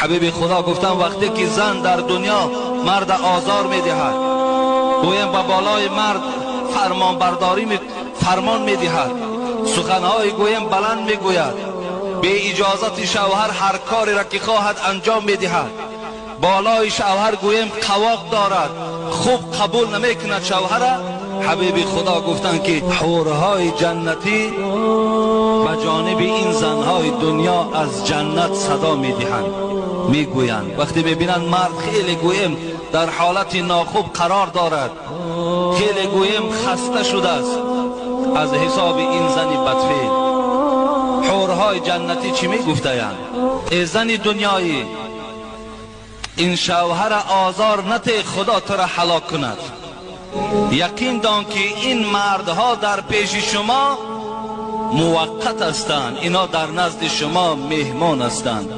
Ҳабиби Худо гуфтанд, вақте ки зан дар дунё мард озор медиҳад, гӯям ба болои мард фармонбардорӣ фармон медиҳад, суханҳои гӯям баланд мегӯяд, бе иҷозати шавҳар ҳар кореро ки хоҳад анҷом медиҳад, болои шавҳар гӯям қавоқ дорад, хуб қабул намекунад шавҳара. Ҳабиби Худо гуфтанд, ки ҳурҳои ҷаннатӣ ба ҷониби ин занҳои дунё аз ҷаннат садо медиҳанд, мегӯянд. Вақте мебинанд мард хеле гӯям дар ҳолати нохуб қарор дорад, хеле гӯям хаста шудааст аз ҳисоби ин зани бадфеъл, ҳурҳои ҷаннатӣ чӣ мегуфтаянд? Эй зани дунёӣ, ин шавҳара озор нате, Худо туро ҳалок кунад. Яқин дон, ки ин мардҳо дар пеши шумо муваққат ҳастанд, инҳо дар назди шумо меҳмон ҳастанд.